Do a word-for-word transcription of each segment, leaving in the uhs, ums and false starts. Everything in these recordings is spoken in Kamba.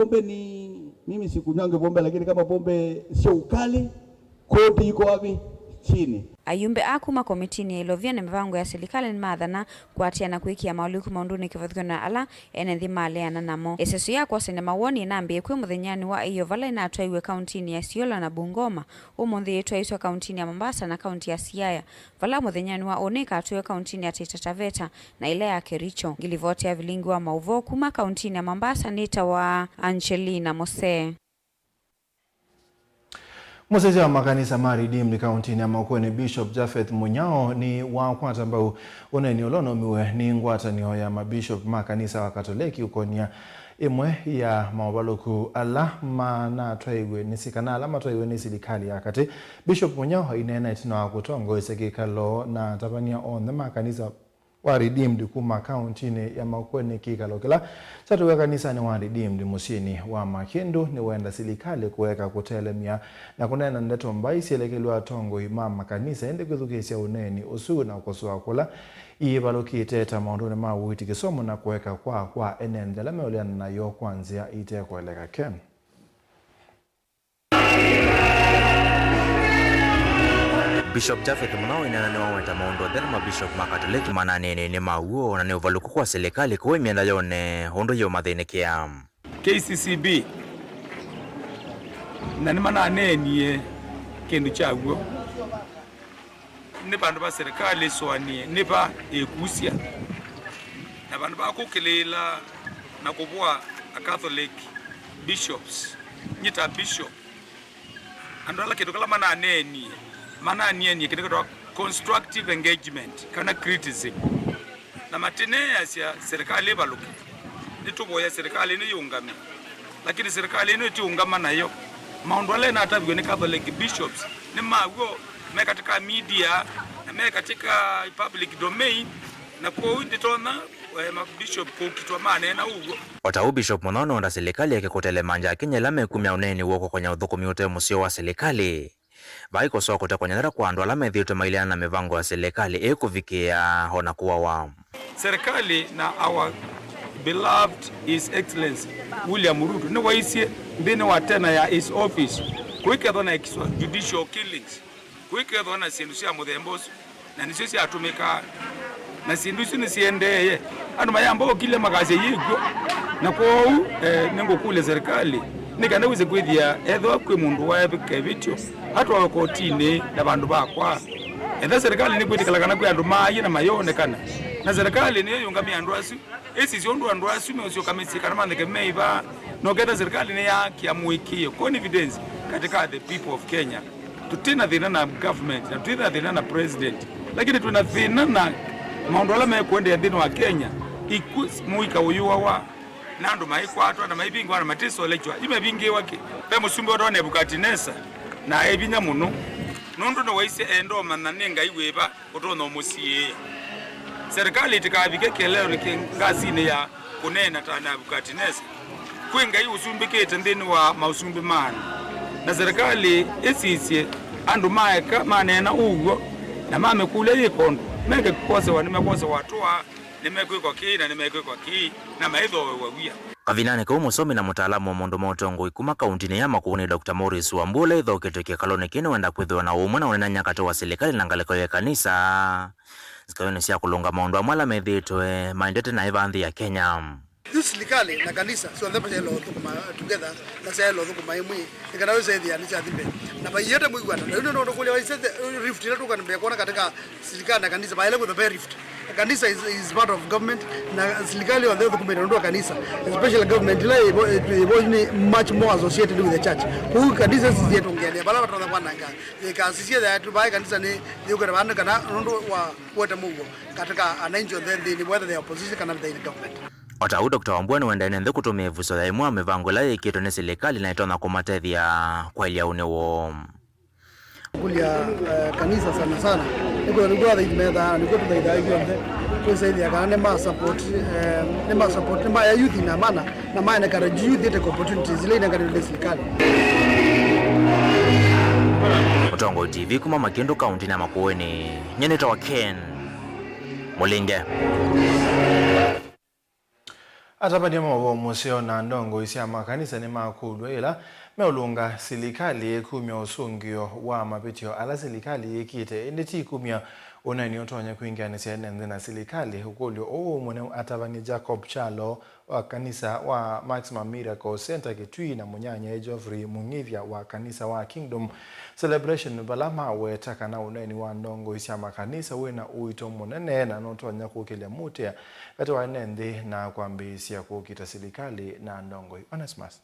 Pombe ni, mimi sikunywangi pombe, lakini kama pombe sio ukali, koti iko wapi? Chini. Ayumbe a kuma komitinĩ ya ilovia na mĩvango ya silikalĩ nĩmaathana kũatĩĩa na kwĩkĩa maũlĩku maũndũnĩ kĩvathũkany'o na ala ene nthĩ maleana namo. Ĩseso ya kwosany'a mawoni ĩnambĩĩe kwĩ mũthenyanĩ wa ĩyoo vala ĩnatwaiwe kauntinĩ ya Isiolo na Bungoma. Ũmũnthĩ yĩtwaĩtwe kauntinĩ ya Mombasa na kaunti ya Siaya, vala mũthenyanĩ wa ũnĩ ĩkatwaiwe kauntinĩ ya Taita Taveta na ĩla ya Kericho. Ngilivoti ya vilingi wa maũvoo kuma kauntinĩ ya Mombasa nĩtawa Angelina Mose. Mũsyaĩĩsya wa makanisa ma Redeemed kauntinĩ ya Makueni, Bishop Japheth Munyao, nĩwakwata mbau ũneeni ũla ũnaumiwe nĩ ngwatanĩo ya mabishop ma kanisa wa Katoleki ũkonia ĩmwe ya maũvalũku ala manatwaiwe nĩ si-, kana ala matwaiwe nĩ silikalĩ ya katĩ. Bishop Munyao aineena ĩtina wa kũtongoesya kĩkalo na atavany'a onthe ma kanisa wa Redeemed kuma kauntinĩ ya Makueni, kĩkalo kĩla kyatũiwe kanisanĩ wa Redeemed mũsyĩnĩ wa Makĩndũ. Nĩwenda silikalĩ kũeka kũtelemya na kũneena ndeto mbai syelekelw'e atongoi ma makanisa, ĩndĩ kwĩthukĩĩsya ũneeni ũsu na kũkosoa kũla iĩvalũkĩte ta maũndũnĩ ma ũiiti kĩsomo na kũeka kwa, kwa ene nthĩ ala meũleana nayo kwa nzĩa ite kũeleka. Ken. Bishop Japheth Munyao aineena nĩwaweta maũndũ onthe ala mabishop ma Katoleki mananeeneie nĩ ma w'o na nĩ ũvalũku kwa silikalĩ kũĩ myenda yone ũndũ yĩũmathĩnĩkĩa. K C C B, na nĩmananeenie kĩndũ kya w'o. Nĩ vandũ va serikali ĩsũanĩe, nĩ va ĩkusya, na vandũ va kũkĩlĩĩla na kũvũa a Catholic bishops. Nyie ta bishop, andũ ala kĩndũ kala mananeenie, mananeenie kĩndũ kĩtawa constructive engagement kana criticism. Na matineeasya serikali ĩvalũke. Nĩtũvoya serikali ĩno yĩũngame. Lakini serikali ĩno ĩtiũngama nayo. Maũndũ ala ĩnataviw'e nĩ Catholic bishops nĩ ma w'o, me katika media, na me katika public domain, na kwoou ndĩtonya, eh, mabishop kũkitwa maneena ũw'o. O ta ũu, Bishop Munyao nĩwenda silikalĩ yeke kũtelemangya Akenya ĩla mekumya ũneeni woo kũkonya ũthũkũmi ũte mũseo wa silikalĩ. Vai kũsoa kũtekwany'a nthara kwa andũ ala methĩĩtwe maileana na mĩvango ya silikalĩ ĩĩ kũvikĩĩa o na kũawa. Serikali na our beloved His Excellency William Ruto nĩwaisye nthĩnĩ wa tenure ya his office, kũikethwa na extrajudicial killings, kũikethwa na syĩndũ sya mũthemba ũsu, na nĩsyo syatũmĩkaa. Na syĩndũ isu nĩsiendeeye. Andũ mayamba ũkilya makasya yĩkw'o. Na kwoou, eh, nĩngũkũlya serikali nĩ kana wĩse kwĩthĩa ethĩwa kwĩ mũndũ waevĩka ĩvĩtyo, atwawe kotinĩ na vandũ va kwaa. Ethĩwa serikali nĩkwĩtĩkĩla kana kwĩ andũ maaie na mayoonekana, na serikali nĩyo yĩũngamĩe andũ asu, ĩsisye ũndũ andũ asu meũsyoka mĩsyĩ kana mantheke meĩva, na ũkethĩa serikali nĩyaakĩa mũĩkĩĩo, confidence, katika the people of Kenya. Tũtĩ na thĩna na government, na tũtĩ na thĩna na president, lakini twĩ na thĩna na maũndũ ala mekũendeea nthĩnĩ wa Kenya. Ikw'ũ, mũika ũyũawa, na andũ maikwatwa na maivingĩwa na matisolekya. Yu mevingĩĩwa kĩ? Ve mũsumbĩ wetawa Nebukatinesa, na aĩ vinya mũno, nũndũ nĩwaisye enda ũmanya nĩ Ngai wĩva ũtonya ũmũsiĩĩa. Serikali ĩtikavike kĩeleonĩ kĩ ngasinĩ ya kũneena ta Nebukatinesa. Kwĩ Ngai ũsumbĩkĩte nthĩnĩ wa maũsumbĩ ma andũ. Na serikali ĩsisye andũ maeka, maneena ũw'o, na mamĩkũlya yĩka ũndũ, meke kũkosewa, nĩmekwosewa tũa, nĩmekwĩkwa kĩĩ, na nĩmekwĩkwa kĩĩ, na maithooewa wia. Kavindanĩ kau, mũsomi na mũtaalamu wa maũndũ ma ũtongoi kuma kauntinĩ ya Makueni, Doctor Maurice Wambua, ũla ĩthaũkĩtwe kĩkalonĩ kĩĩ, nĩwenda kwĩthĩwa na ũmwe na ũneenany'a katĩ wa silikalĩ na ngalĩko ya ĩkanisa nzikaĩonĩ sya kũlũnga maũndũ amwe ala methĩĩtwe maendete naĩ va nthĩ ya Kenya. Yu silikalĩ na kanisa syonthe syaĩle ũthũkũma together na syaĩle ũthũkũma ĩmwe nĩ kana wĩse ĩthĩa nĩsyathi mbee. Na vaiete mwĩw'ano. Na yu nĩ ũndũ kũlya waisye the rift ĩla tũkambĩa kwona katika silikalĩ na kanisa, vaĩle kwĩthwa ve rift. Kanisa is, is part of government, na silikalĩ yonthe ĩthũkũmĩte nũndũ wa kanisa, especially government ĩla ĩvo, ĩvo nĩ much more associated with the church. Kwoou kanisa ici syĩtũngĩanĩa vala vatonya kwananga yĩkasisye thayũ vai kanisa nĩ yũkĩte vaa nĩ kana nũndũ wa kũete mũuo katika ananchi onthe nthĩnĩ, whether they are opposition kana they in government. O ta ũu, Doctor Wambua nĩwendae nĩ nthĩ kũtũmĩa ĩvuso ya ĩmwe wa mĩvango ĩla yĩkĩtwe nĩ silikalĩ na ĩtonya kũmatethya kwaĩlya ũnĩ woo. Kũlya, eh, kanisa sana sana. Nĩkwĩthĩwa nĩkw'o athaithi methaa, nĩkw'o tũthaithaa ithyonthe. Twĩsaĩthĩa kana nĩma support, eh, nĩma support, nĩmaya youth ina mana, na ma encourage youth ĩte opportunities ila inenganĩtwe nĩ silikalĩ. Mũtongoi T V kuma Makĩndũ, kauntinĩ ya Makueni, nyie nĩtawa Ken Mũlinge. Atavany'a ma ũvoo mũseo na ndongoi sya makanisa nĩmakũlw'a yĩla meũlũnga silikalĩ kumya ũsũngĩo wa mavĩtyo ala silikalĩ yĩkĩte, ĩndĩ ti kumya ũneeni ũtonya kwingĩanĩsya ene nthĩ na silikalĩ. Ũkũlyo ũũ mũnene atavany'a Jacob Kyalo wa kanisa wa Maximum Miracle Center Kitui na mũnyanyae Geoffrey Mũng'ithya wa kanisa wa Kingdom Celebration, vala maweta kana ũneeni wa ndongoi sya makanisa wĩ na ũito mũnene na nũtonya kũkĩlya mũtĩa katĩ wa ene nthĩ na kwambĩĩsya kũkita silikalĩ na ndongoi. Onesmus.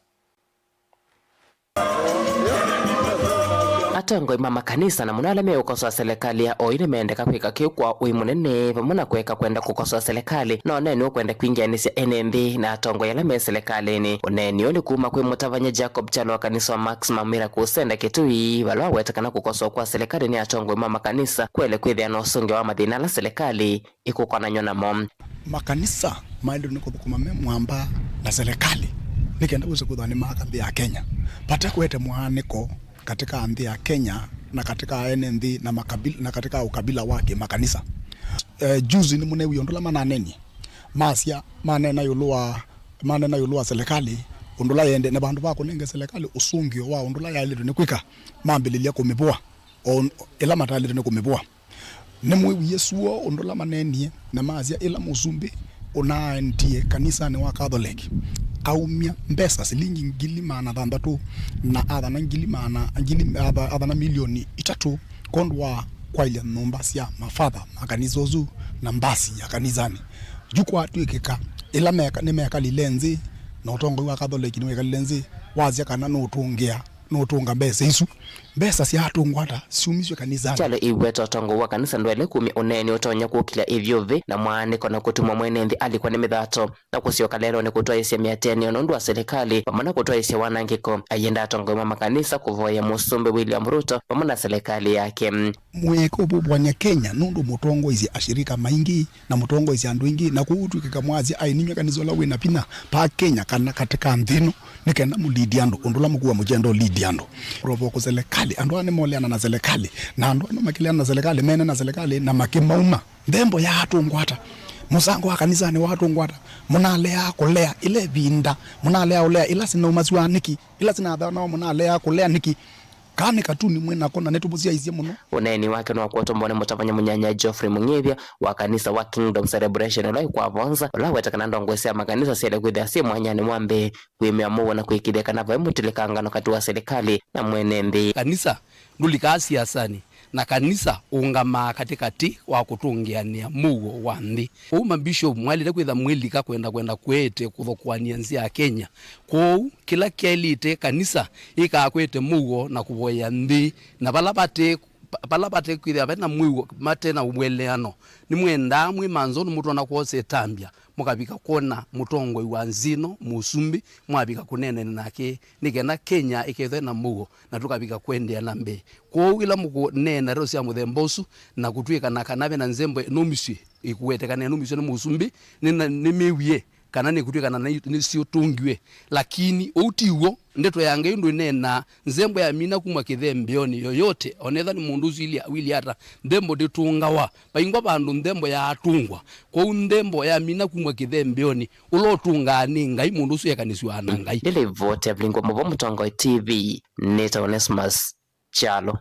Atongoi ma makanisa na mũno ala meũkosoa silikalĩ ya oyu nĩmendeka kwĩka kĩu kwa ũĩ mũnene, vamwe na kũeka kwenda kũkosoa silikalĩ na ũneeni ũkwenda kwingĩanĩsya ene nthĩ na atongoi ala me silikalĩnĩ. Ũneeni ũũ nĩ kuma kwĩ mũtavany'a Jacob Kyalo wa kanisa wa Maximum Miracle Center Kitui, vala waweta kana kũkosoa kwa silikalĩ nĩ atongoi ma makanisa kũele kwĩthĩa na ũsũngĩo wa mathĩna ala silikalĩ ĩkũkonany'a namo. Makanisa maĩlĩtwe nĩ kũthũkũma me mwamba na silikalĩ nĩ kenda wĩse kwĩthĩwa nĩ maaka nthĩ ya Kenya. Vate kũete mwaanĩko katika nthĩ ya Kenya na katika ene nthĩ na makabila, na katika ũkabila wa kĩmakanisa. Eh, juzi nĩ mũnewie ũndũ ũla mananenie. Masya, manena ĩũlũ wa, manena ĩũlũ wa silikalĩ, ũndũ ũla yende, na vandũ va kũnenge silikalĩ ũsũngĩo wa ũndũ ũla yaĩlĩtwe nĩ kwĩka, mambĩlĩlya kũmĩvũa o ĩla mataĩlĩtwe nĩ kũmĩvũa. Nĩmwĩwie suo ũndũ ũla maneenie, na masya ĩla mũsumbĩ ũnaendie kanisanĩ wa Catholic, aumya mbesa silingi ngili maana thanthatũ na athana ngili maana, ngili, atha-, athana milioni itatũ kwondũ wa kwaĩlya nyũmba sya mavatha ma kanisa ũsu na mbasi ya kanisanĩ. Yu kwatw'ĩkĩka ĩla meka-, nĩmekalile nthĩ, na ũtongoi wa Catholic nĩwekalile nthĩ, wasya kana nũtũngĩa nũtũnga mbesa isu. Mbesa sya atũngwa ata syumisye kanisanĩ? Kyalo ĩweta ũtongoi wa kanisa ndwaĩle kumya ũneeni ũtonya kũkĩlya ĩvyũvĩ na mwaanĩko na kũtuma mwene nthĩ alikwa nĩ mĩthato na kũsyoka lelonĩ kũtwaĩsya mĩatĩanĩo nũndũ wa silikalĩ vamwe na kũtwaĩsya wanangĩko. Ayenda atongoi ma makanisa kũvoya Mũsumbĩ William Ruto vamwe na silikalĩ yake. Mũeke ũvũvũany'a Kenya nũndũ mũtongoisye ashirika maingĩ na mũtongoesya andũ aingĩ, na kwoou twĩkĩka mwasya aĩ ninywe kanisa ũla wĩ na vinya vaa Kenya kana katĩ ka nthĩ ĩno, nĩ kenda mũlidi andũ ũndũ ũla mũkuwa mũkyenda ũlidi andũ. Provo kũ selekalĩ, andũ aa nĩmoleana na selekalĩ, na andũ aa no makĩleana na selekalĩ, mene na selekalĩ na makĩmauma. Nthembo ya atũngwa ata? Mũsango wa kanisanĩ wa atũngwa ata? Mũnaleaa kũlea ĩla ĩvinda, mũnaleaa ũlea ĩla sinauma syũa nĩkĩ? Ĩla sinathana nao mũnaleaa kũlea nĩkĩ? Kaa nĩ katuni mwĩ nako na nĩtũmũsyaisye mũno. Ũneeni wake nĩwakwetwa mbone mũtavany'a mũnyanya Geoffrey Mũng'ĩthya wa kanisa wa Kingdom Celebration ũla wĩ kwa Vonza, ũla waweta kana ndongoi sya makanisa syaĩle kwĩthĩa syĩ mwanyanĩ wa mbee kwĩmĩa mũuo na kũĩkĩĩthya kana vai mũtilĩkangano katĩ wa silikalĩ na mwene nthĩ. Kanisa ndũlikaa siasanĩ, na kanisa ũũngamaa katĩkatĩ wa kũtũngĩanĩa mũuo wa nthĩ. Kwoou mambishop mwaĩlĩte kwĩtha mwĩlika kwenda kwenda kũete kũthokoany'a nzĩ ya Kenya. Kwoou kĩla kyaĩlĩte kanisa ĩkakwete mũuo na kũvoya nthĩ, na vala vate, vala vate kwĩthĩa ve na mwĩw'o, mate na ũeleano, nĩmwendaa mwĩ manzonĩ mũtona kwosa ĩtambya, mũkavika kwona mũtongoi wa nzĩ ĩno, mũsumbĩ, mwavika kũneenany'a nake, nĩ kenda Kenya ĩkethwe na mũuo, na tũkavika kũendeea na mbee. Kwoou ĩla mũkũneena ndeto sya mũthemba ũsu, na kũtw'ĩkana kana ve na nzembo numisye, ĩkũwetekana numisye nĩ mũsumbĩ, nĩ na, nĩmĩwie kana nĩkũtw'ĩkana nĩ, nĩsyĩtũngiwe. Lakini ũu ti w'o. Ndeto ya Ngai ndũneenaa nzembo yamina kuma kĩthembeonĩ yoyote, onetha nĩ mũndũ ũsu ili, wili ata, nthembo ndĩtũngawa. Vaingwa vandũ nthembo yaatũngwa. Kwoou nthembo yamina kuma kĩthembeonĩ, ũla ũtũngaa nĩ Ngai, mũndũ ũsu ekanĩsw'aa na Ngai. Nĩ livoti ya Vilingwa Mũvo Mũtongoi T V, nĩtawa Onesmus Kyalo.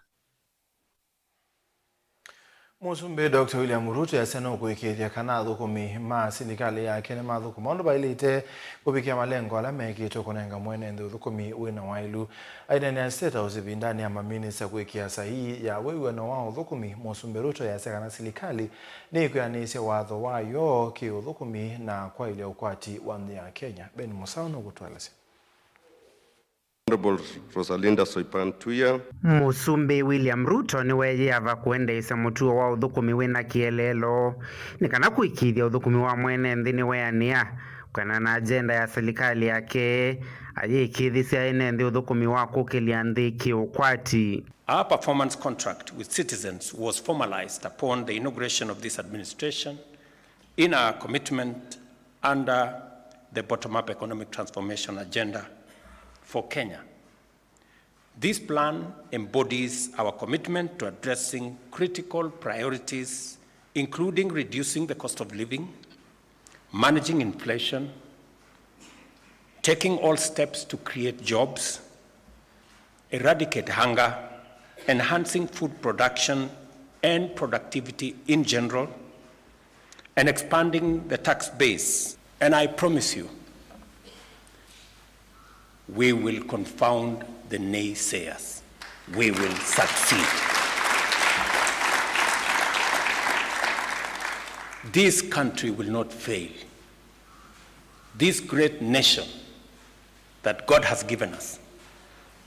Mũsumbĩ Doctor William Ruto easya nũkũĩkĩĩthya kana athũkũmi ma silikalĩ yake nĩmathũkũma ũndũ vaĩlĩte kũvikĩa malengo ala mekĩtwe kũnenga mwene nthĩ ũthũkũmi wĩ na waĩlu. Aineenea State House ĩvindanĩ ya maminista kũĩkĩa saii ya wĩw'ano wa ũthũkũmi, Mũsumbĩ Ruto easya kana silikalĩ nĩĩkwĩanĩsya watho wayo kĩ-ũthũkũmi na kwaĩlya ũkwati wa nthĩ ya Kenya. Ben Mũsaũ nũkũtũelesya. Honorable Rosalinda Soipan Tuya. Mũsumbĩ William Ruto nĩweeyĩava kũendeesya mũtuo wa ũthũkũmi wĩ na kĩeleelo nĩ kana kũĩkĩĩthya ũthũkũmi wa mwene nthĩ nĩweanĩa kwĩanana na agenda ya silikalĩ yake, ayĩkĩĩthĩsya ene nthĩ ũthũkũmi wa kũkĩlya nthĩ kĩ-ũkwati. Our performance contract with citizens was formalized upon the inauguration of this administration in our commitment under the bottom-up economic transformation agenda for Kenya. This plan embodies our commitment to addressing critical priorities, including reducing the cost of living, managing inflation, taking all steps to create jobs, eradicate hunger, enhancing food production and productivity in general, and expanding the tax base. And I promise you, we will confound the naysayers. We will succeed. This country will not fail. This great nation that God has given us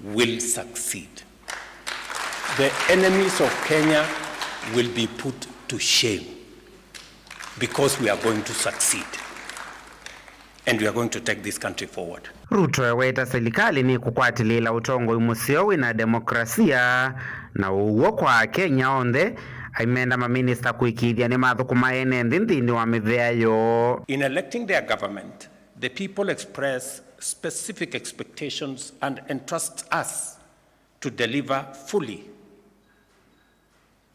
will succeed. The enemies of Kenya will be put to shame because we are going to succeed and we are going to take this country forward. Ruto eweta silikalĩ nĩkũkwatĩlĩĩla ũtongoi mũseo wĩna demokrasia na ũw'o kwa Akenya onthe, aimenda maminista kũĩkĩĩthya nĩmathũkũma ene nthĩ nthĩnĩ wa mĩvĩa yoo. In electing their government, the people express specific expectations and entrust us to deliver fully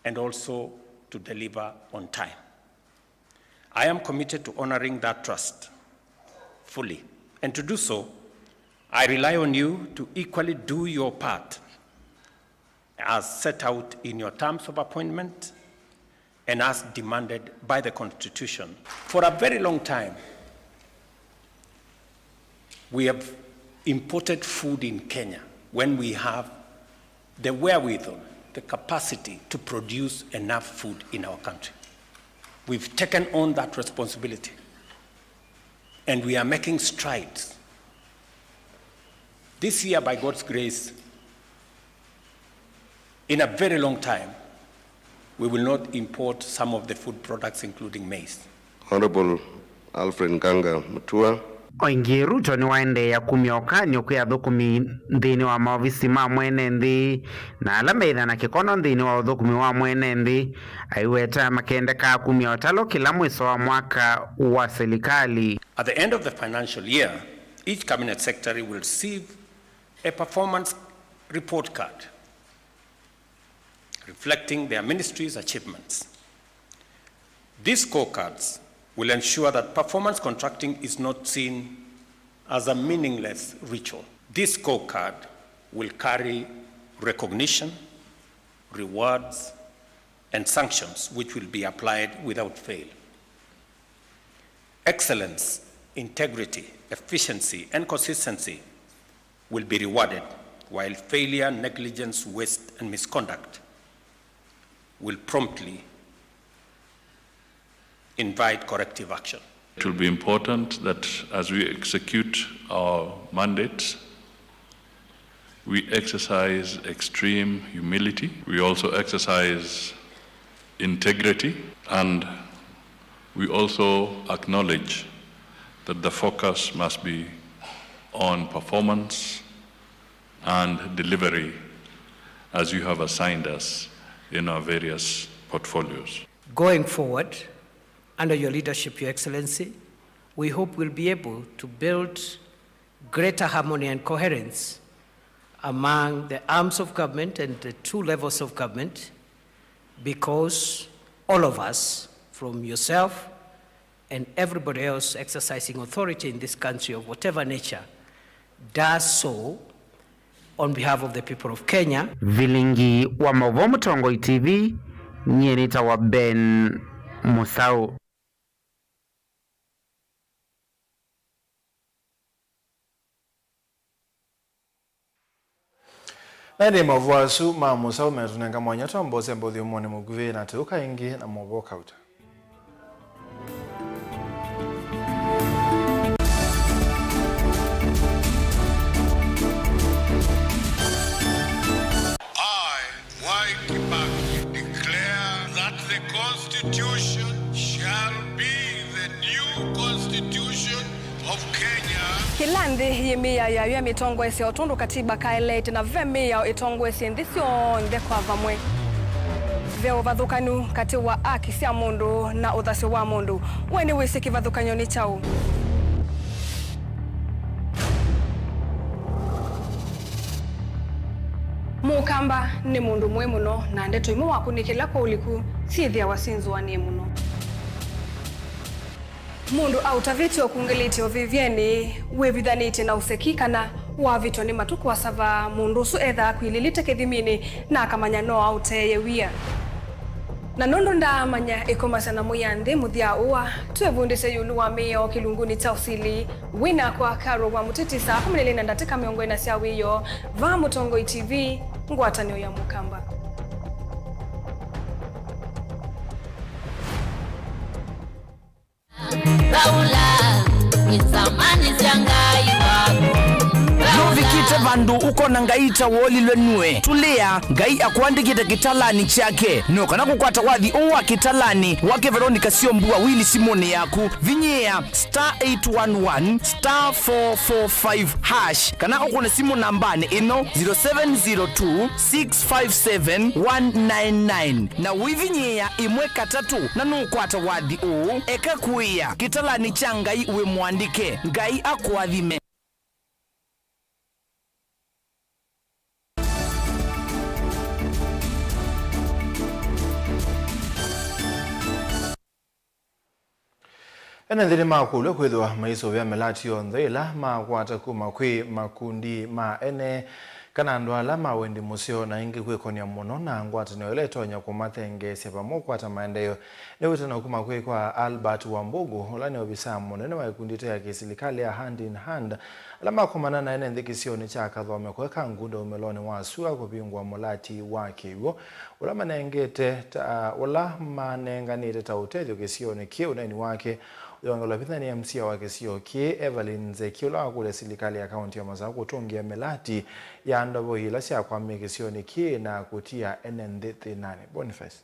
and also to deliver on time. I am committed to honoring that trust fully, and to do so, I rely on you to equally do your part as set out in your terms of appointment and as demanded by the Constitution. For a very long time, we have imported food in Kenya when we have the wherewithal, the capacity to produce enough food in our country. We've taken on that responsibility and we are making strides. This year, by God's grace, in a very long time, we will not import some of the food products, including maize. Honorable Alfred Nganga Mutua. O ĩngĩ, Ruto nĩwaendeea kumya ũkany'o kwĩ athũkũmi nthĩnĩ wa maovisi ma mwene nthĩ na ala meĩtha na kĩkono nthĩnĩ wa ũthũkũmi wa mwene nthĩ, aiweta makendeka kumya ũtalo kĩla mwĩso wa mwaka wa silikalĩ. At the end of the financial year, each cabinet secretary will receive a performance report card reflecting their ministry's achievements. These scorecards will ensure that performance contracting is not seen as a meaningless ritual. This scorecard will carry recognition, rewards, and sanctions which will be applied without fail. Excellence, integrity, efficiency, and consistency will be rewarded, while failure, negligence, waste, and misconduct will promptly invite corrective action. It will be important that as we execute our mandate, we exercise extreme humility. We also exercise integrity, and we also acknowledge that the focus must be on performance and delivery as you have assigned us in our various portfolios. Going forward, under your leadership, Your Excellency, we hope we'll be able to build greater harmony and coherence among the arms of government and the two levels of government, because all of us, from yourself and everybody else exercising authority in this country of whatever nature, does so on behalf of the people of Kenya. Vilingi wa maũvoo Mũtongoi T V, nyie nĩtawa Ben Mũsaũ. Na ĩndĩ maũvoo asu ma Mũsaũ metũnenga mwanya twamboosya mbothi ũmũnthĩ mũkuvĩ na tũũka ĩngĩ na maũvoo kauta. I, Mwai Kibaki, declare that the Constitution shall be the new Constitution of Kenya. Kĩla nthĩ yĩ mĩao yayo ya mĩtongoesya o tondũ katiba kaeleete, na ve mĩao ĩtongoesye nthĩ syonthe kwa vamwe. Ve ũvathũkanu katĩ wa aki sya mũndũ na ũthasyo wa mũndũ. We nĩwĩsĩ kĩvathũkany'o nĩ kyaũ? Mũkamba nĩ mũndũ mũĩ mũno, na ndeto imwe wakũnĩkĩla kwa ũliku syĩthĩawa syĩnzũanĩe mũno. Mũndũ aũtavĩtye ũkungĩlĩtye ũvĩvyenĩ wĩvithanĩtye na ũseki kana wavĩtwa nĩ matũ kũasava, mũndũ ũsu ethaa akwilĩlĩte kĩthiminĩ na akamanya no aũteeye wia. Na nũndũ ndaamanya ĩkomasya na Mwĩanthĩ mũthya ũa, twĩvundĩsye ĩũlũ wa mĩao kĩlungunĩ kya ũsili. Wĩ nakwa Carol wa Mũtiti saa kũmi na ilĩ na ndatĩka mĩongo ĩna sya wĩoo, vaa Mũtongoi T V, ngwatanĩo ya Mũkamba. Nũvikĩte vandũ ũkona Ngai ta wolilwe nue? Tũlĩa, Ngai akũandĩkĩte kĩtalanĩ kyake. No kana kũkwata wathi ũũ wa kĩtalanĩ wake Veronica Syombua wili simũnĩ yaku, vinyĩĩa star eight one one star four four five hash, kana ũkũne simũ nambanĩ ĩno, zero seven zero two six five seven one nine nine. Na ũivinyĩĩa ĩmwe katatũ na nũkwata wathi ũũ. Eka kũĩa kĩtalanĩ kya Ngai wĩ mũandĩke. Ngai akũathime. Ene nthĩ nĩmakũlw'a kwĩthĩwa maisũvĩa mĩlati yonthe ĩla makwata kuma kwĩ makundi ma ene kana andũ ala ma wendi mũseo, na ĩngĩ kwĩkonya mũno na ngwatanĩo ĩla ĩtonya kũmathengeesya vamwe ũkwata maendeeo. Nĩ wĩtano kuma kwĩ kwa Albert Wambugu, ũla nĩ ovisaa mũnene wa ĩkundi ĩte ya kĩsilikalĩ ya Hand in Hand, ala makomana na ene nthĩ kĩsionĩ kya Kathome kũeka ngunda ũmĩlonĩ wa sua kũvingũa mũlati wa kĩw'ũ ũla manengete ta, ũla manenganĩte ta ũtethyo kĩsionĩ kĩĩ. Ũneeni wake ũyongelwa vinya nĩ M C A wa kĩsio kĩĩ, Evelyn Nzeki, ũla wakũlya silikalĩ ya kaunti ya Masakũ kũtũngĩa mĩlati ya ndovoi ila syakwamie kĩsionĩ kĩĩ na kũtia ene nthĩ thĩnanĩ. Boniface.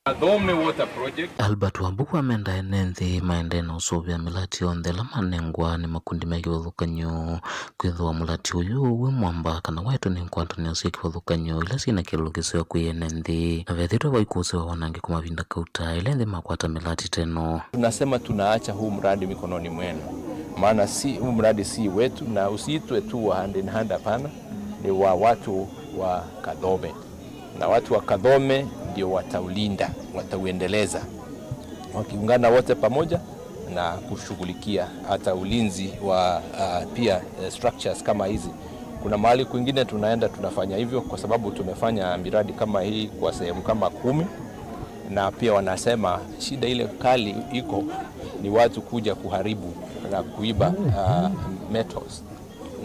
Kathome Water Project. Albert Wambugu amenda ene nthĩ maendee na ũsũvĩa mĩlati yonthe ĩla manengwa nĩ makundi me kĩvathũkany'o. Kwĩthĩwa mũlati ũyũ wĩ mwamba kana waetwe nĩ ngwatanĩo syĩ kĩvathũkany'o ila syĩ na kĩlũlũkĩsyo kwĩ ene nthĩ, na vethĩtwe vaikũsĩwa wanangĩko mavinda kauta ĩla ĩnthĩ makwata mĩlati teno. Tunasema tunaacha huu mradi mikononi mwenu, maana si, huu mradi si wetu, na usiitwe tu wa Hand in Hand, hapana, ni wa watu wa Kathome, na watu wa Kathome ndio wataulinda, watauendeleza, wakiungana wote pamoja na kushughulikia hata ulinzi wa, ah, pia, eh, structures kama hizi. Kuna mahali kwingine tunaenda tunafanya hivyo kwa sababu tumefanya miradi kama hii kwa sehemu kama kumi, na pia wanasema shida ile kali iko ni watu kuja kuharibu na kuiba, ah, metals.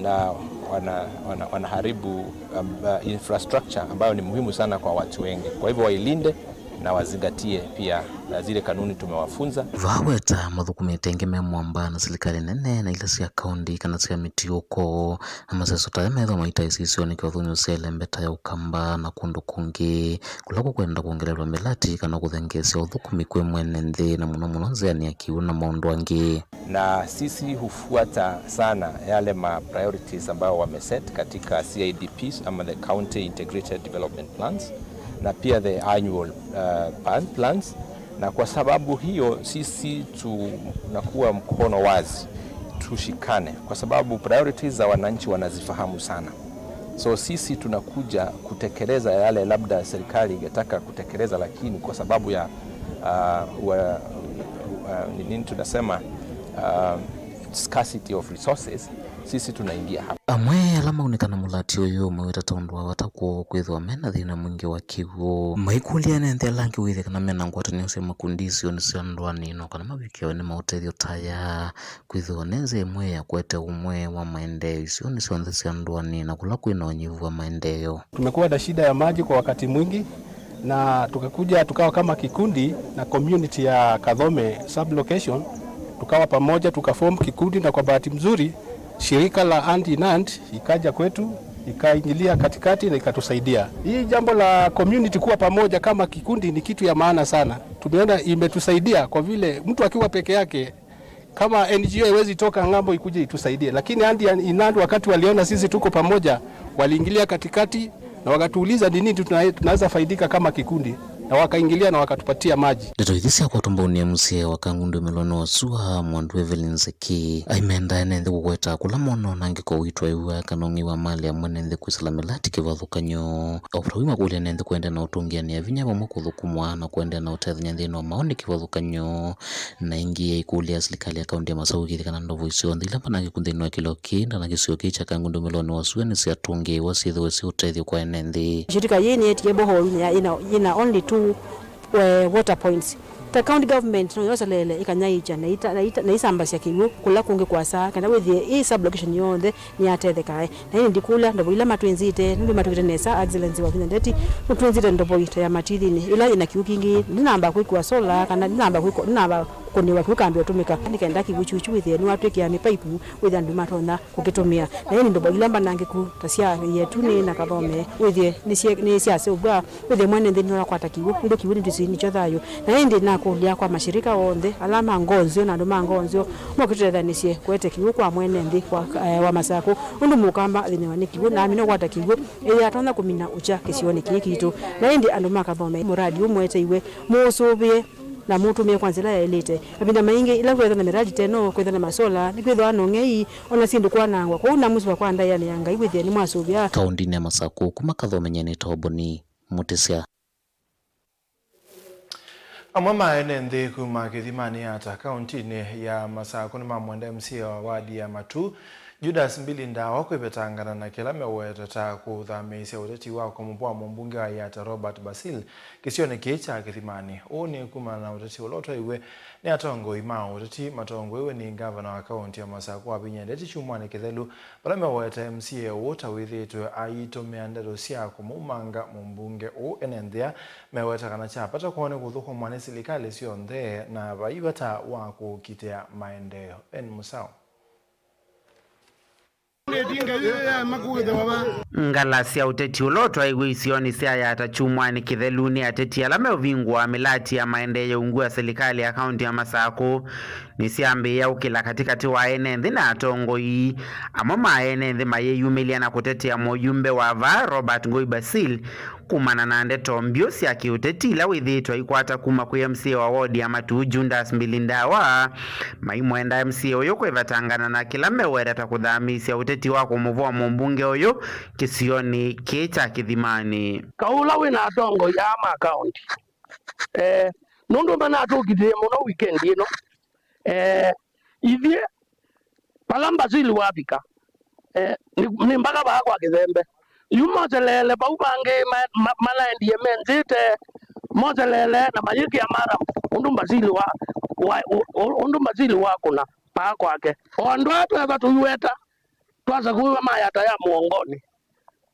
Na wana, wana, wanaharibu, um, uh, infrastructure ambayo ni muhimu sana kwa watu wengi. Kwa hivyo wailinde na wazingatie pia, uh, zile kanuni tumewafunza. Vaweta mathũkũmĩte ĩngĩ me mwamba na silikalĩ nene na ila sya kaũndi kana sya mĩtiũko, na maseso ta aya methwa maitaĩsya isionĩ kĩvathũkany'o sya ĩlembeta ya Ũkamba na kũndũ kũngĩ kũla kũkwenda kwongelelwa mĩlati kana kũthengeesya ũthũkũmi kwĩ mwene nthĩ, na mũno mũno nzĩanĩ ya kĩw'ũ na maũndũ angĩ. Na sisi hufuata sana yale ma priorities ambayo wameset katika C I D Ps ama the County Integrated Development Plans, na pia the annual, uh, PAN plans. Na kwa sababu hiyo sisi tunakuwa mkono wazi, tushikane, kwa sababu priorities za wananchi wanazifahamu sana. So sisi tunakuja kutekeleza yale labda serikali ingetaka kutekeleza, lakini kwa sababu ya, uh, wa, uh, ni-, nini tunasema, uh, scarcity of resources, sisi tunaingia hapa. Amwe ala maunĩka na mũlati ũyũ maweta ta ũndũ wa vata kwoo kwĩthĩwa mena thĩna mwingĩ wa kĩw'ũ. Maikũlya ene nthĩ ala angĩ wĩthĩa kana mena ngwatanĩo sya makundi isionĩ sya ndũanĩ, no kana mavikĩawe nĩ maũtethyo ta aya. Kwĩthĩwa nĩ nzĩa ĩmwe ya kũete ũmwe wa maendeeo isionĩ syonthe sya ndũanĩ na kũla kwĩ na ũnyivu wa maendeeo. Tumekuwa na shida ya maji kwa wakati mwingi, na tukakuja tukawa kama kikundi na community ya Kathome sub-location, tukawa pamoja, tukaform kikundi, na kwa bahati mzuri shirika la Hand in Hand ikaja kwetu, ikaingilia katikati na ikatusaidia. Hii jambo la community kuwa pamoja kama kikundi ni kitu ya maana sana. Tumeona imetusaidia kwa vile mtu akiwa peke yake, kama N G O haiwezi toka ng'ambo ikuje itusaidie, lakini Hand in Hand, wakati waliona sisi tuko pamoja, waliingilia katikati na wakatuuliza ni nini tuna-, tunaweza faidika kama kikundi. Na wakaingilia na wakatupatia maji. Ndeto ithi syakwatwa mbau nĩ M C A wa Kangundo Meloni wa Sua, Mwandu Evelyn Nzeki, aimenda ene nthĩ kũkweta kũla mona ũnangĩko witũ aiw'a kana ũng'ei wa malĩ ya mwene nthĩ kwĩsĩla mĩlati kĩvathũkany'o. O vata wĩ makũlya ene nthĩ kũendeea na ũtũngĩanĩa vinya vamwe kũthũkũmwa na kũendeea na ũtethany'a nthĩnĩ wa maoni kĩvathũkany'o. Na ĩngĩ yaikũlya silikalĩ ya kaunti ya Masaku kĩthĩ kana ndovo isyonthe ila mbanangĩku nthĩnĩ wa kĩlĩko kĩĩ ndana kĩsio kĩĩ kya Kangundo Meloni wa Sua nĩsyatũngĩĩwa syĩthĩwe syĩ ũtethyo kwa ene nthĩ. Shirika hii ni yetie borehole ya ina, ina only two, eh, water points. Ta county government no yoseleele ikanyaĩĩkya na ita, na ita, na isambasya kĩw'ũ kũla kũngĩ kwasaa, kana wĩthĩe ĩ sub location yonthe nĩyatethekae. Na ĩndĩ ndikũlya ndovo ila matwĩnzĩte, nũndũ matwĩkĩte nesa, Excellency wa Vinya Ndeti, nũtwĩnzĩte ndovo ta ya Matithinĩ, ĩla yĩna kĩw'ũ kĩngĩ, ndinamba kwĩkwa solar, kana ndinamba kwĩkwa, ndinamba kũnĩwa kĩw'ũ kambĩa ũtũmĩka. Nĩ kenda kĩw'ũ kyu kyu wĩthĩe nĩwatwĩkĩa mĩpaipu, wĩthĩa andũ matonya kũkĩtũmĩa. Na ĩndĩ ndovo ila mbanangĩku ta sya Ĩetunĩ na Kathome, wĩthĩe nĩsye-, nĩsyaseũvw'a, wĩthĩe mwene nthĩ nĩwakwata kĩw'ũ, nũndũ kĩw'ũ nĩtwĩsĩ nĩkyo thayũ. Na ĩndĩ nakũlya kwa mashirika onthe, ala ma ngoo nzeo na andũ ma ngoo nzeo, mokĩtũtethanĩsye kũete kĩw'ũ kwa mwene nthĩ wa, eh, wa Masakũ, nũndũ mũkamba athĩnĩwa nĩ kĩw'ũ, na amina kwata kĩw'ũ, ĩyatonya kũmina ũkya kĩsionĩ kĩĩ kitũ. Na ĩndĩ andũ ma Kathome, mũradi ũmũeteiwe, mũũsũvĩe na mũũtũmĩe kwa nzĩla yaĩlĩte. Mavinda maingĩ, ĩla kwĩthwa na mĩradi ta ĩno, kwĩthwa na masola, nĩkwĩthwa na ũng'ei, o na syĩndũ kwanangwa. Kwoou namũsũva kwa ndaĩanĩ ya Ngai wĩthĩe nĩmwasũvĩa. Kaũndĩnĩ ya Masakũ, kuma Kathome nyie nĩ Toboni Mũtĩsya. Amwe ma ene nthĩ kuma Kĩthimanĩ Yatta, kaũntĩnĩ ya Masakũ, nĩmamwenda M C A wa wadi ya Matuu, Judas Mbili Ndawa, kwĩvetangana na kĩla meweta ta kũthamĩĩsya ũteti wa kũmũvoa mũmbunge wa Yatta, Robert Basil, kĩsionĩ kĩĩ kya Kĩthimanĩ. Ũũ nĩ kumana na ũteti ũla ũtwaiwe nĩ atongoi ma ũteti matongoew'e nĩ ngavana wa kaũntĩ ya Masakũ, Wavinya Ndeti, kyumwanĩ kĩthelu, vala meweta M C A ũũ ta wĩthĩĩtwe aitũmĩa ndeto sya kũmũmanga mũmbunge ũũ ene nthĩa. Meweta kana kya vata kwoo nĩ kũthũkũmwa nĩ silikalĩ syonthe na vai vata wa kũkitĩa maendeeo. En Musao. Ngala sya ũteti ũla ũtwaiwe isionĩ sya Yatta kyumwanĩ kĩthelu nĩ ateti ala meũvingũa mĩlati ya maendeeo ungu wa silikalĩ ya kaũntĩ ya Masakũ nĩsyambĩĩa ũkĩla katĩkatĩ wa ene nthĩ na atongoi. Amwe ma ene nthĩ mayĩyumĩlya na kũtetea mũyumbe wa vaa Robert Ngũi Basil kumana na ndeto mbyũ sya kĩũteti ila wĩthĩĩtwe aikwata kuma kwĩ M C A wa wodi ya Matuu, Judas Mbili Ndawa. Maimwenda M C A ũyũ kwĩvetangana na kĩla meweta ta kũthamĩĩsya ũteti wa kũmũvoa mũmbunge ũyũ kĩsionĩ kĩĩ kya Kĩthimanĩ. Kaũ ũla wĩ na atongoi aa ma kaũntĩ, eh, nũndũ manatũkitĩe mũno weekend ĩno. Eh, ithyĩ, vala Mbasili wavika, eh, nĩ, nĩ mpaka vaa kwa Kĩthembe. Yu moseleele vau vangĩ ma, ma, manaendie menzĩte, moseleele na mayĩkĩa maramu ũndũ Mbasili wa, wa, ũ-, ũ-, ũndũ Mbasili wakũna vaa kwake. O andũ aa tweva tũiweta, twasakũĩwa ma Yatta ya mũongonĩ.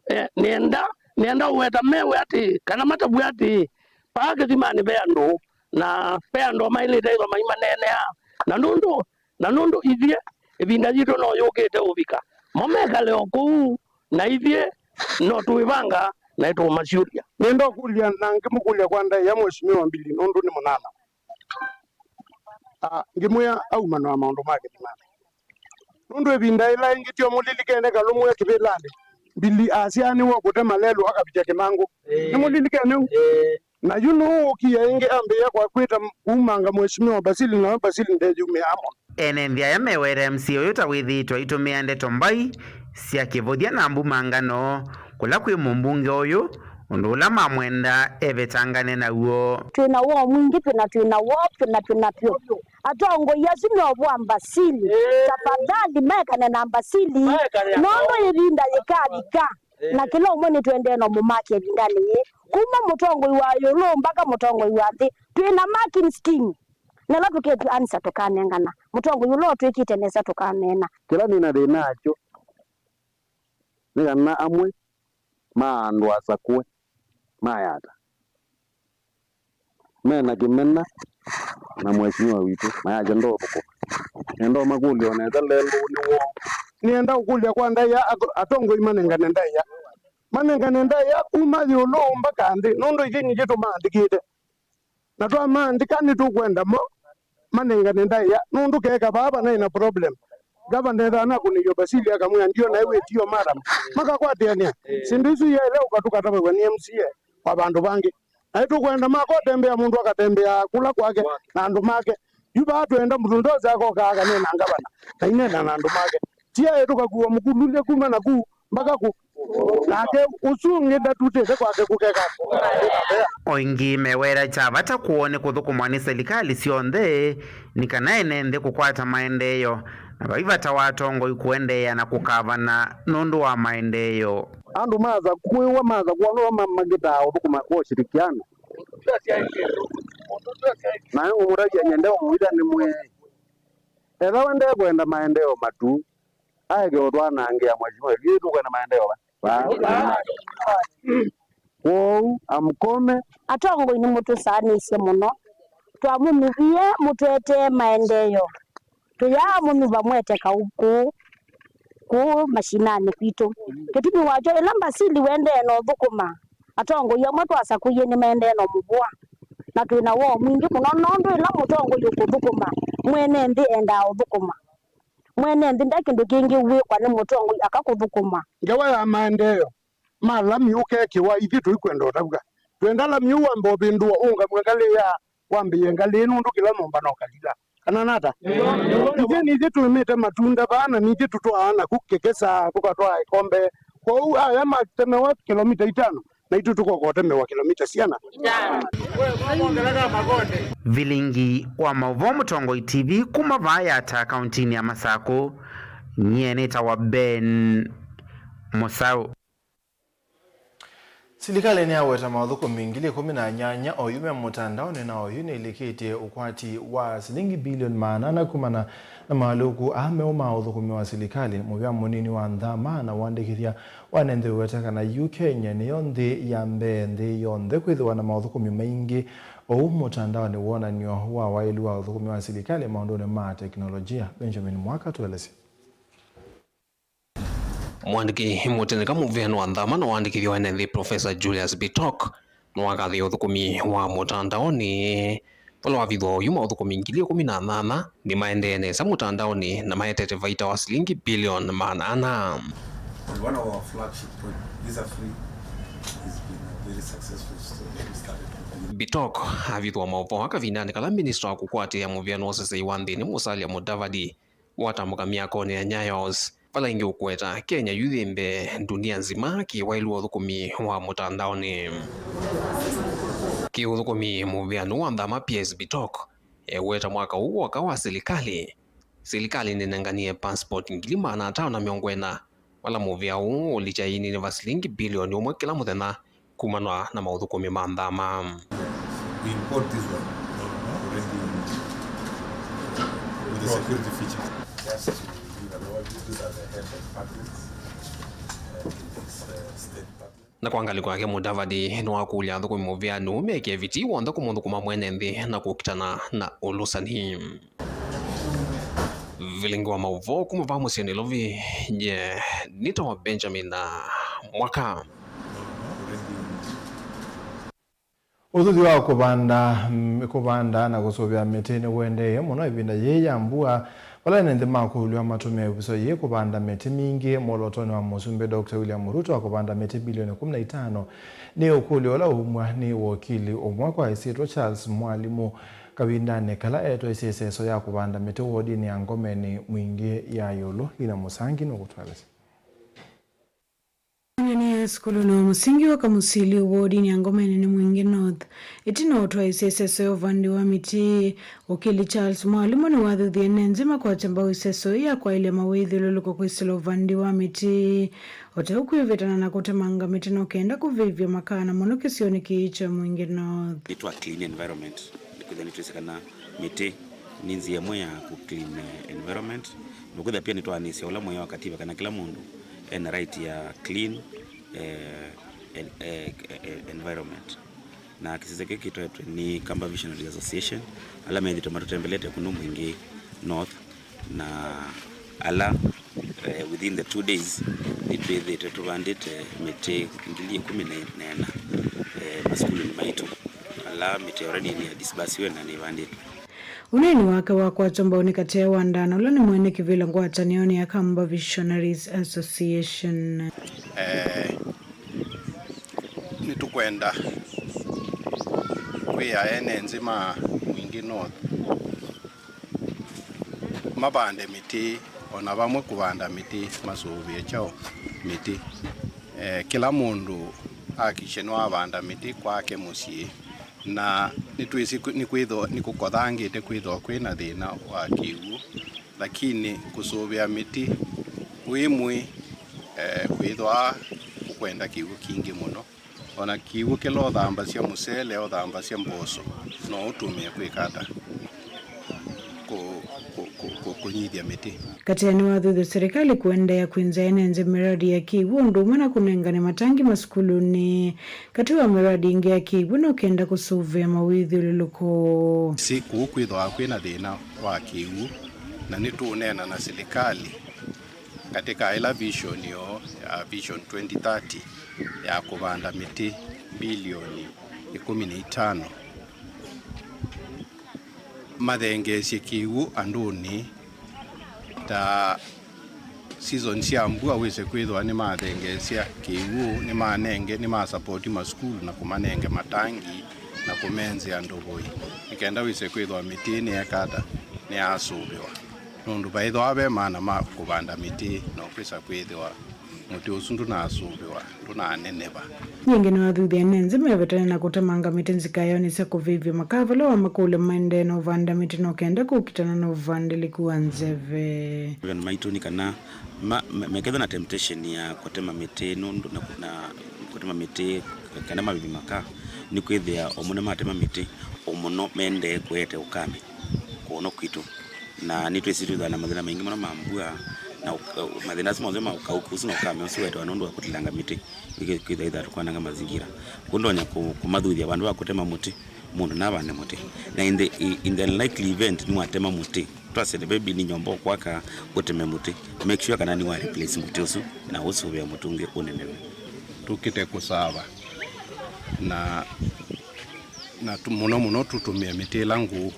Eh, nĩenda, nĩenda ũweta mewe atĩĩ, kana matavw'e atĩĩ, vaa Kĩthimanĩ ve andũ, na ve andũ maĩlĩte ĩthwa maimaneenea. Na nũndũ, na nũndũ ithyĩ, ĩvinda yitũ no yũkĩte ũvika. Mo mekale o kũu, na ithyĩ no tũĩvanga, na nĩtũũmasyũlya. Nĩenda ũkũlya, na ngĩmũkũlya kwa ndaĩa Mheshimiwa Mbili, nũndũ nĩ mũnana. Ah, ngĩmwĩa aumana na maũndũ ma Kĩthimanĩ. Nũndũ ĩvinda ĩla ĩngĩ tyo mũlilikene kalũmwe kĩvĩlanĩ, Mbili asyaanĩw'e kũte malelũ akavikya kĩmangũ. Ĩĩ. Nĩmũlilikene ũu? Ĩĩ. Na yu nũũ ũkie ĩngĩ ambĩĩa kwa kwĩta kumanga Mheshimiwa Basili, nawe Basili ndeyumĩaa mũno. Ene nthĩ aya meweta M C A ũyũ ta wĩthĩĩtwe aitũmĩa ndeto mbai sya kĩvũthya na mbumangano kũla kwĩ mũmbunge ũyũ, ũndũ ũla mamwenda evetangane naw'o. Twĩ na woo mwingĩ, twĩ na, twĩ na woo, twĩ na, twĩ na vyũ. Atongoi asu meũvoa Mbasili. Ĩĩ. Tafadhali mekane na Mbasili. Mekane na nũndũ ĩvinda yĩkavika. Ĩĩ. Na kĩla ũmwe nĩtũendee na mũmaki ĩvindanĩ yĩĩ. Kuma mũtongoi wa ĩũlũ mpaka mũtongoi wa nthĩ. Twĩ na marking scheme. Na ĩla tũketw'a answer tũkanengana. Mũtongoi ũla ũtwĩkĩte nesa tũkaneena. Kĩla nĩ na thĩna nakyo nĩ kana amwe ma andũ asakũe ma Yatta me na kĩmena na mheshimiwa witũ, mayasya ndũthũkũma. Nenda ũmakũlya o nesa lelũ nĩ woo. Nĩenda ũkũlya kwa ndaĩa ato-, atongoi manengane ndaĩa. Manengane ndaĩa kuma ĩũlũ mbaka nthĩ, nũndũ ithyĩ nithyĩ tũmaandĩkĩte. Na twamaandĩka nĩtũkwenda mo manengane ndaĩa, nũndũ keka vaa vanaĩ na problem. Gavana ethĩwa nakũnĩiwe Basili akamwĩa, "Ndio, naĩ wĩtio, madam." Makakwatĩanĩa. Syĩndũ isu iyaĩle ũka tũkatavaw'a nĩ M C A wa vandũ vangĩ. Na nĩtũkwenda makotembea, mũndũ akatembea kũla kwake na andũ make. Yu vaa twenda mũtũnda ũsya akokaa akanena ngavana, na inena na andũ make. Tiaĩ tũkakua mũkululye kuma na ku mpaka ku. Nake ũsu ũngĩ ndatutĩte kwake kũkeka. O ĩngĩ meweta kya vata kwoo nĩ kũthũkũmwa nĩ silikalĩ syonthe, nĩ kana ene nthĩ kũkwata maendeeo, na vai vata wa atongoi kũendeea na kũkavana nũndũ wa maendeeo. Andũ maasa kwĩwa, maasa kwona ma-, mangĩtaa ũthũkũma kwa ũshirikiano. Naye ngũmũtavya nyende ũmwĩta nĩ mwĩĩ. Ethĩwa ndekwenda maendeeo matu, aeke ũtwanangĩa mheshimiwa, ithuĩ tũkwenda maendeeo va? Va? Kwoou amkome. Atongoi nĩmũtũsaanĩsye mũno. Twamũmuvie mũtũetee maendeeo. Tũyaa mũmũva mwete kaũ kũũ, kũũ mashinani kwitũ. Kĩtumi wakyo, ĩla Mbasili wendee na ũthũkũma, atongoi amwe twasakũie nĩmaendee na ũmũvũa. Na twĩ na woo mwingĩ mũno, nũndũ ĩla mũtongoi ũkũthũkũma, mwene nthĩ endaa ũthũkũma. Mwene nthĩ nde kĩndũ kĩngĩ wĩkwa nĩ mũtongoi aka kũthũkũma. Ngewa ya maendeeo ma lami ũkekĩwa, ithyĩ tũikwenda ũtavw'a. Twenda lami ũũ wambe ũvĩndũa, ũũngamw'e ngalĩ ya wambĩĩe ngalĩ, nũndũ kĩla nyũmba no kalila. Kana nata? Ithyĩ nithyĩ tũĩmĩte matunda vaa, na nithyĩ tũtwaa naku kĩkesa, tũkatwaa ĩkombe. Kwoou aya matemewa kĩlomita itano, naitũ tũkoka ũtemewa kĩlomita siana. Vilingi wa maũvoo Mũtongoi T V kuma vaa Yatta kauntinĩ ya Masakũ, nyie nĩtawa Ben Mũsaũ. Silikalĩ nĩyaweta maũthũkũmi ngili ĩkũmi na nyanya oyu me mũtandaonĩ, na oyu nĩĩlĩkĩtye ũkwati wa silingi bilioni maana ana kumana na maũlũku aa meũ ma ũthũkũmi wa silikalĩ. Mũvĩa mũnini wa nthama na ũandĩkĩthya wanenthĩwe weta kana yu Kenya nĩyo nthĩ ya mbee nthĩ yonthe kwĩthĩwa na maũthũkũmi maingĩ oũ mũtandaonĩ, wonany'o wa waĩlu wa ũthũkũmi wa silikalĩ maũndũnĩ ma teknolojia. Benjamin Mwaka tũelesye. Mũandĩki mũteneka mũvĩanĩ wa nthama na ũandĩkĩthya wa ene nthĩ, Professor Julius Bitok, nĩwakathĩĩe ũthũkũmi wa mũtandaonĩ vala wavithwa oyu maũthũkũmi ngili ĩkũmi na nyanya nĩmaendee nesa mũtandaonĩ na maetete vaita wa silingi bilioni maana ana. And one of our flagship projects, Visa Free, has been a very successful story. We started with a Bitok avithwa maũvoo kavindanĩ kala minista wa kũkwatĩĩa mũvĩanĩ wa ũsesei wa nthĩnĩ, Musalia Mudavadi, watambũka myakonĩ ya Nyayo House, vala ĩngĩ ũkũweta Kenya yu yĩ mbee ndunia nzima kĩwaĩlu wa ũthũkũmi wa mũtandaonĩ. Kĩũthũkũmi mũvĩanĩ wa nthama P S Bitok eweta mwaka ũũ woka wa silikalĩ, silikalĩ nĩnenganie passport ngili maana atano na mĩongo ĩna, vala mũvĩa ũũ ũlikya ĩininĩ va silingi bilioni ũmwe kĩla mũthenya kumana na maũthũkũmi ma nthama. We import this one already with the security feature. Just to give an overview, these are the head departments. Uh, this, uh, State Department. Na kwa ngalĩko yake, Mudavadi nĩwakũlya athũkũmi mũvĩanĩ ũũ meke vitii w'onthe kũmũthũkũma mwene nthĩ na kũkitana na ũlũsani. Vilingi wa maũvoo kuma vaa mũsyĩ Nairobi, nye nĩtawa Benjamin na Mwaka. Ũthuthi wa kũvanda, mm, kũvanda na kũsũvĩa mĩtĩ nĩũendeee mũno ĩvinda yĩĩ ya mbua, vala ene nthĩ makũlw'a matũmĩe ĩvuso yĩĩ kũvanda mĩtĩ mingĩ. Mwolotonĩ wa Mũsumbĩ Doctor William Ruto wa kũvanda mĩtĩ bilioni kũmi na itano nĩ ũkũlyo ũla ũumw'a nĩ wokili ũmwe kwa ĩsyĩtwa Charles Mwalimũ kavindanĩ kala etwaisye ĩseso ya kũvanda mĩtĩ wodinĩ ya Ngomeni Mwingĩ ya ĩũlũ. Lina Mũsangi nũkũtũelesya. Nĩ ya sukulunĩ wa mũsingi wa Kamusili wodinĩ ya Ngomeni nĩ Mwingĩ North. Ĩtina wa ũtwaĩsya ĩseso ya ũvandi wa mĩtĩ, ũkili Charles Mwalimũ nĩwathuthie ene nthĩ makwate mbau ĩseso ĩĩ ya kwaĩlya mawĩthyũlũlũko kwĩsĩla ũvandi wa mĩtĩ, o ta ũu kwĩvĩtana na kũtemanga mĩtĩ no kenda kũvĩvya makana mũno kĩsionĩ kĩĩ kya Mwingĩ North. Nĩtwa clean environment, nĩkwĩthĩa nĩtwĩsĩ kana mĩtĩ nĩ nzĩa ĩmwe ya kũ clean, eh, environment. Nũkwĩthĩa pia nĩtwaanĩsya ũla mwĩao wa katiba kana kĩla mũndũ ena right ya clean, eh, en-, eh, eh, environment. Na kĩsese kĩu kĩtwetwe nĩ Kamba Visionaries Association, ala methĩtwe matũtembelete kũno Mwingĩ North, na ala, eh, within the two days nĩtwĩthĩtwe tũvandĩte mĩtĩ ngili ĩkũmi na ĩna, eh, masukulunĩ maitũ, ala mĩtĩ already nĩ disbursiwe na nĩvandĩtwe. Ũneeni wake wakwatwa mbau nĩ Katee wa Ndana, ũla nĩ mwene kĩvĩla ngwatanĩonĩ ya Kamba Visionaries Association. Eh, nĩtũkwenda Kwĩa ene nzĩ ma Mwingĩ North mavande mĩtĩ, o na vamwe kũvanda mĩtĩ, masũvĩe kyaũ mĩtĩ. Eh, kĩla mũndũ akikishe nĩwavanda mĩtĩ kwake mũsyĩ, na nĩtwĩsĩ kwĩ- nĩkwĩthĩwa nĩkũkothangĩte kwĩthĩwa kwĩ na thĩna wa kĩw'ũ, lakini kũsũvĩa mĩtĩ wĩ mwĩĩ, eh, kwĩthĩwa kũkwenda kĩw'ũ kingĩ mũno. O na kĩw'ũ kĩla ũthambasya mũsele, ũthambasya mboso, no ũtũmĩe kwĩka ata? Kũ- kũ- kũ- kũ- kũnyithya mĩtĩ. Katĩ nĩwathuthya serikali kũendeea kwĩnza ene nzĩ miradi ya kĩw'ũ ũndũ ũmwe na kũnengane matangi masukulunĩ, katĩ wa miradi ĩngĩ ya kĩw'ũ na ũkenda kũsũvĩa mawĩthyũlũlũko. Si kũu kwĩthĩwa kwĩ na thĩna wa kĩw'ũ, na nĩtũũneena na serikali katika ĩla vision yoo ya Vision twenty thirty ya kũvanda mĩtĩ bilioni ĩkũmi na itano, mathengeesye kĩw'ũ andũnĩ, ta season sya mbua wĩse kwĩthĩwa nĩmathengeesya kĩw'ũ, nĩmanenge, nĩmasapoti masukulu na kũmanenge matangi na kũmenzĩa ndũvũi, nĩ kenda wĩse kwĩthĩwa mĩtĩ nĩyeka ata? Nĩyasũvĩwa. Nũndũ vaĩthĩwa ve maana ma kũvanda mĩtĩ, no kwĩsa kwĩthĩwa mũtĩ ũsu ndũnasũvĩwa, ndũnaneneva. Yĩngĩ nĩwathuthya ene nzĩ mevetane na kũtemanga mĩtĩ nzikaĩonĩ sya kũvĩvya makaa vala wamakũlya maendee na ũvanda mĩtĩ no kenda kũkitana na ũvandĩlĩku wa nzeve. Mawĩanĩ maitũ nĩ kana ma- me- mekethwa na temptation ya kũtema mĩtĩ nũndũ na, na kũtema mĩtĩ kana mavĩvye makaa, nĩ kwĩthĩa o mũno matema mĩtĩ, o mũno mendee kũete ũkame kũno kwitũ. Na nĩtwĩsĩ twĩthĩwa na mathĩna maingĩ mũno ma mbua, na ũka- mathĩna asu monthe ma ũkaũku ũsu na ũkame ũsu wetawa nũndũ wa kũtilanga mĩtĩ, kwĩthĩa ithatũ kwananga mazingira. Kũu ndonya kũ- kũmathuthya vandũ va kũtema mũtĩ, mũndũ navande mũtĩ. Na in the, in the unlikely event nĩwatema mũtĩ, twasele maybe nĩ nyũmba ũkwaka, ũteme mũtĩ, make sure kana nĩwa replace mũtĩ ũsu na ũsũvĩa mũtĩ ũngĩ ũneneve. Tũkĩte kũsava na, na tũ- mũno mũno tũtũmĩe mĩtĩ ĩla ngũũ.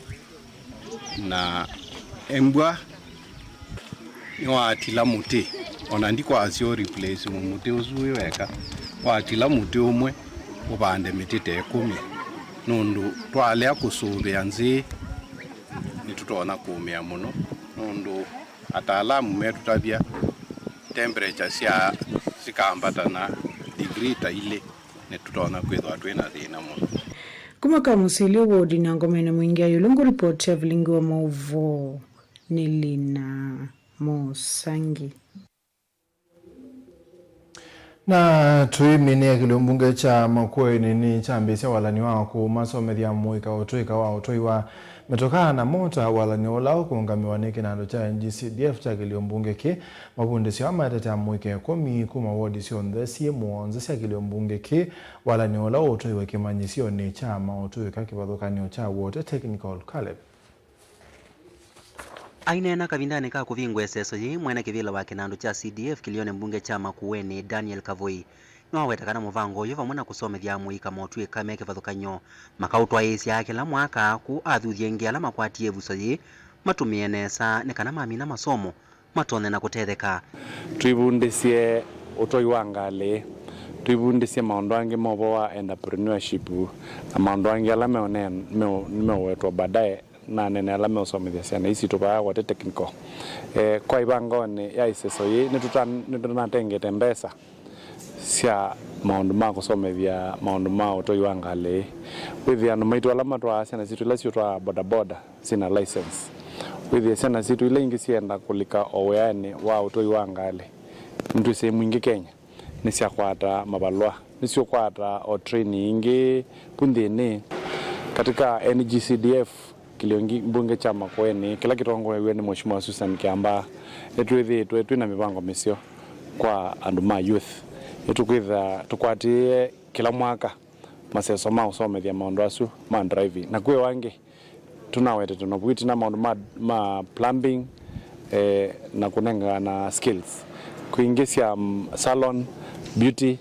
Na embwa nĩwatila mũtĩ, ona ndikwasya ũ replace mũtĩ ũsu wĩ weka, watila mũtĩ ũmwe, ũvande mĩtĩ ta ĩkũmi, nũndũ twalea kũsũvĩa nzĩ, nĩtũtonya kũũmĩa mũno, nũndũ ataalamu metũtavya temperature sya sikambata na degree ta ilĩ, nĩtũtonya kwĩthwa twĩ na thĩna mũno. Kuma Kamusili wodi na Ngomene Mwingi Ayulu, ngũripoti ya vilingi wa maũvoo nĩ Lina Mosangi. Na tũimĩnĩa kĩlio mbunge kya Makueni nĩ kyambĩĩsya walani wa kũmasomethya mũika ũtũĩka wa ũtũi wa mĩtokaa na mota, walani ũla ũkũũngamĩwa nĩ kĩnandũ kya N G C D F kya kĩlio mbunge kĩ. Mavundĩsyo aa maetetea mũika ĩkũmi kuma wodi syonthe syĩ mũonza sya kĩlio mbunge kĩ, walani ũla ũtwaiwe kĩmanyĩsyonĩ kya maũtũĩka kĩvathũkany'o kya Wote Technical Caleb. Aineena kavindanĩ ka kũvingwa ĩseso yĩĩ, mwene kĩvĩla wa kĩnandũ kya C D F kĩlionĩ mbunge kya Makueni, Daniel Kavũi, nĩwaweta kana mũvango ũyũ vamwe na kũsomethya amũika motw'ĩka me kĩvathũkany'o makaũtwaĩĩsya kĩla mwaka, kũu athuthya aingĩ ala makwatie ĩvuso yĩĩ matũmĩe nesa nĩ kana mamina masomo matonye na kũtetheka. Twĩvundĩsye ũtwai wa ngalĩ, twĩvundĩsye maũndũ angĩ ma ũvoo wa entrepreneurship na maũndũ angĩ ala meũneen- meũ- meũwetwa baadaye na anene ala meũsomethya syana ii sitũ vaa Wote Technical. Eh, kwa ĩvangonĩ ya ĩseso yĩĩ, nĩtũta- nĩtũnatengete mbesa sya maũndũ ma kũsomethya maũndũ ma ũtwai wa ngalĩ. Wĩthĩa andũ maitũ ala matwaa syana sitũ ila siũtwaa bodaboda syĩna license. Wĩthĩe syana sitũ ila ingĩ syenda kũlika o wĩanĩ wa ũtwai wa ngalĩ. Nĩtwĩsĩ mwingĩ Kenya nĩsyakwata mavalũa, nĩsyũkwata o training ingĩ vu nthĩnĩ. Katika N G C D F, kĩlio ngi- mbunge kya Makueni, kĩla kĩtongoew'e nĩ Mheshimiwa Susan Kiambaa, nĩtwĩthĩĩtwe twĩ na mĩvango mĩseo kwa andũ ma youth. Nĩtũkwĩtha tũkwatĩĩe kĩla mwaka maseso ma ũsomethya maũndũ asu ma driving. Na kwĩ o angĩ tũnawetete novu ĩtina, maũndũ ma, ma plumbing, eh, na kũnengana skills. Kwĩ ingĩ sya, mm, salon, beauty,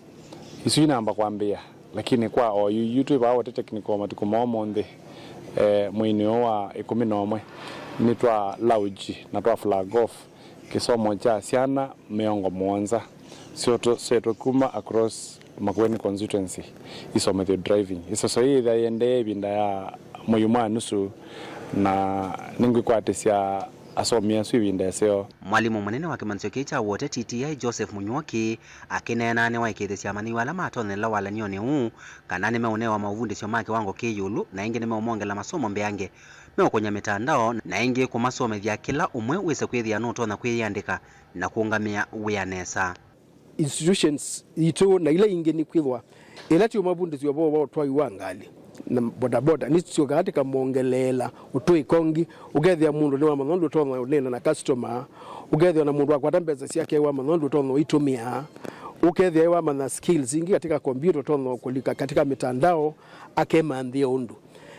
isu inamba kwambĩĩa. Lakini kwa oyu yu twĩ vaa Wote Technical matukũ ma ũmũnthĩ, eh, mweinĩ ũũ wa ĩkũmi na ũmwe, nĩtwa launch na twa flag off kĩsomo kya syana mĩongo mũonza Syoto- syoetwe kuma across Makueni constituency isomethw'e driving. Ĩsoso ĩĩ yĩthĩa yĩendee ĩvinda ya mwei ũmwe na nusu, na nĩngwĩkwatĩsya asomi asu ĩvinda ĩseo. Mwalimũ mũnene wa kĩmanyĩsyo kĩĩ kya Wote T T I, Joseph Mũnyuoki, akĩneena nĩwaĩkĩĩthĩsya amanyĩw'a ala matonyelela walany'onĩ ũũ kana nĩmeũnewa maũvundĩsyo ma kĩwango kĩ ĩũlũ, na ĩngĩ nĩmeũmongela masomo mbeange, meũkũnya mĩtandao, na ĩngĩ kũmasomethya kĩla ũmwe wĩse kwĩthĩa nũtonya kwĩyĩandĩka na kũũngamĩa wĩa nesa. Institutions itũ na ila ingĩ nĩ kwĩthwa ĩla tũũmavundĩsya ũvoo wa ũtwai wa ngalĩ na bodaboda, nĩsyokaa tĩkamongeleela ũtũĩka ũngĩ, ũkethĩa mũndũ nĩwamanya ũndũ ũtonya ũneena na customer, ũkethĩa na mũndũ wakwata mbesa syake wamanya ũndũ ũtonya ũitũmĩa, ũkethĩa wamanya skills ingĩ katika kompyuta ũtonya kũlika katika mitandao, akemanthĩa ũndũ.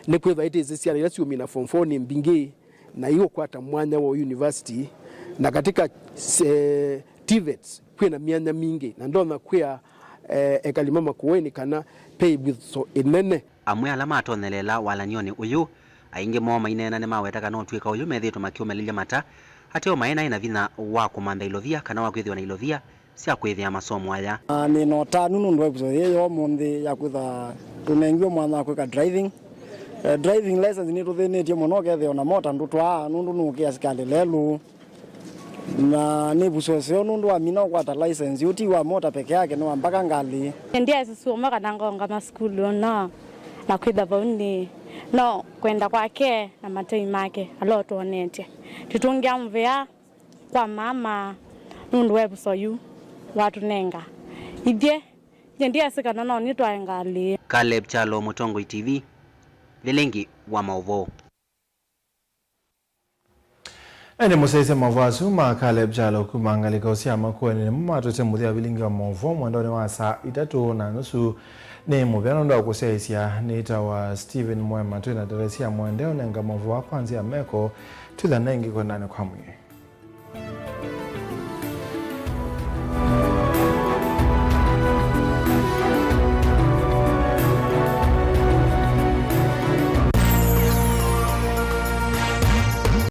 Nĩkwĩthwa ĩtĩsĩ syana ila siumina form four nĩ mbingĩ, na iũkwata mwanya wa university, na katika eh, TVETs kwĩna myanya mingĩ, na ndonya kwĩa eh, ekali ma Makueni kana ve ĩvuso ĩnene. Amwe ala matonyeleela walany'onĩ ũyũ, aingĩ moo maineena nĩmaweta kana ũtw'ĩka ũyũ methĩĩtwe makĩũmelelya mata, ateo maĩ naĩ na vinya wa kũmantha ilovia kana wa kwĩthĩwa na ilovia sya kwĩthĩa masomo aya. Na nĩ na ũtanu nũndũ wa ĩvuso yĩĩ ya ũmũnthĩ ya kwĩtha tũnengiwe mwanya wa kwĩka driving. Eh, driving license nĩtũthĩnĩtye mũno, ũkethĩa ona mota ndũtwaa nũndũ nũkĩa sikalĩ lelũ. Na nĩ ĩvuso ĩseo nũndũ wamina ũkwata license ũti wa mota peke yake, nĩ wa mpaka ngalĩ. Ndyaĩsĩ syũma kana ngaũngama sukulu no, na kwĩtha vau nĩ no kwenda kwake na matei make ala ũtwonetye. Tũtũngĩa mũvea kwa mama nũndũ wa ĩvuso yu watũnenga. Ithyĩ, ithyĩ ndyasĩ kana no nĩtwae ngalĩ. Caleb Kyalo, Mũtongoi T V, Vilingi wa Maũvoo. Ene mũsyaĩĩsya maũvoo asu ma Caleb Kyalo kuma ngalĩko sya Makueni nĩmo matwĩte mũthya wa Vilingi wa Maũvoo mwendonĩ wa saa itatũ na nusu. Nĩ mũvea nũndũ wa kũsyaĩĩsya. Nĩtawa Stephen Mwema. Twĩ na ndeto sya mũendee ũnenga maũvoo aa kwa nzĩa ya meko, twĩthana ĩngĩ kwendanĩ kwa mwĩĩ.